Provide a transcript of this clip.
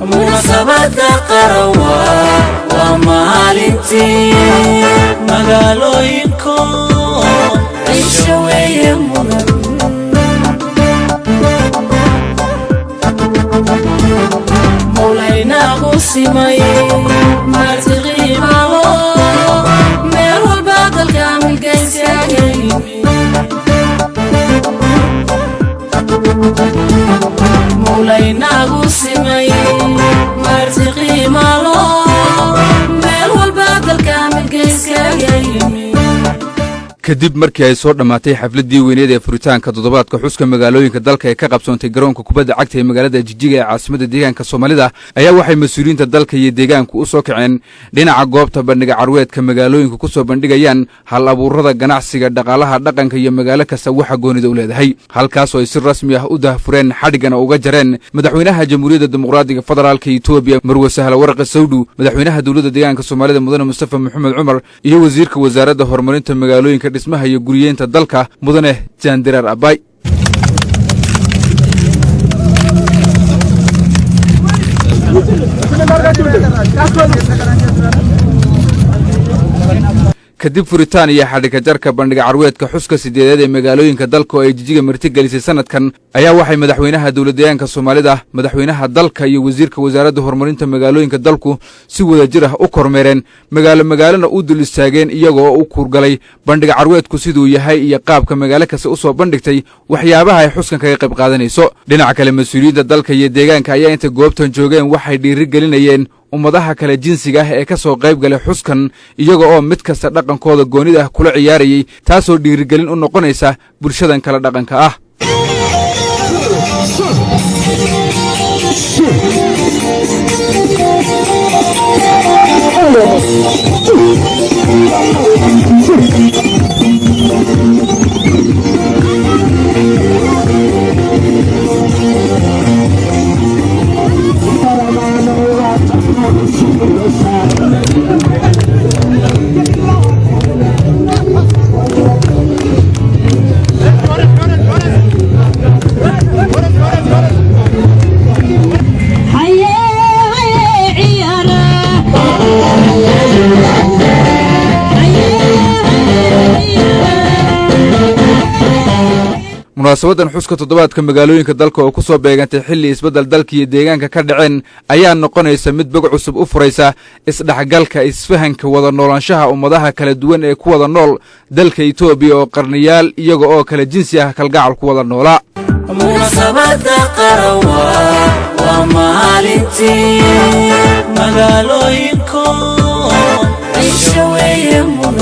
Munaasabada qarawa waa maalintii magaalooyinko cisho weeye mudan. Mawlaynagu simay marti qiimalo, meel walba dalka milgayskaga yimi. Mawlaynagu simay marti qiimalo, meel walba dalka milgayskaga yimi. Kadib markii ay soo dhammaatay xafladdii weyneed ee furitaanka toddobaadka xuska magaalooyinka dalka ee ka qabsoontay garoonka kubadda cagta ee magaalada Jijiga ee caasimadda deegaanka Soomaalida, ayaa waxay mas-uuliyiinta dalka iyo deegaanku u soo kaceen dhinaca goobta bandhiga carweedka magaalooyinka ku soo bandhigayaan hal abuurada ganacsiga, dhaqaalaha, dhaqanka iyo magaalo kasta waxa goonida u leedahay, halkaasoo ay si rasmi ah u dahfureen, xadhiggana uga jareen madaxweynaha Jamhuuriyadda Dimuqraadiga Federaalka Etoobiya, Marwe Sahla Warqi Sawdhu, madaxweynaha dowladda deegaanka Soomaalida, Mudane Mustafa Maxamed Cumar, iyo wasiirka wasaaradda horumarinta magaalooyinka, dhismaha iyo guriyeynta dalka, Mudane Jaandiraar Abay. Kadib furitaan iyo xadhigka jarka bandhiga carweedka xuska sideedeed ee magaalooyinka dalka oo ay Jijiga martigelisay sanadkan, ayaa waxay madaxweynaha dowlad deegaanka Soomaalida, madaxweynaha dalka iyo wasiirka wasaaradda horumarinta magaalooyinka dalku si wada jir ah u kormeereen magaalo magaalona u dul istaageen, iyagoo u kuurgalay bandhiga carweedku siduu yahay iyo qaabka magaalo kasta u soo bandhigtay waxyaabaha ay xuskan kaga qayb qaadanayso. Dhinaca kale, mas-uuliyiinta dalka iyo deegaanka ayaa intay goobtan joogeen waxay dhiiri gelinayeen ummadaha kale jinsiga ah ee ka soo qayb galay xuskan, iyaga oo mid kasta dhaqankooda goonida ah kula ciyaarayey, taasoo dhiirigelin u noqonaysa bulshadan kale dhaqanka ah. Munaasabadan xuska toddobaadka magaalooyinka dalka oo ku soo beegantay xilli isbeddel dalka iyo deegaanka ka dhaceen ayaa noqonaysa mid bog cusub u furaysa isdhexgalka, isfahanka, wada noolaanshaha ummadaha kala duwan ee ku wada nool dalka Etoobiya oo qarniyaal iyaga oo kala jinsi ah kalgacal ku wada noolaa. Munaasabada qarawa waa maalintii magaalooyinko cisho weeye mudan.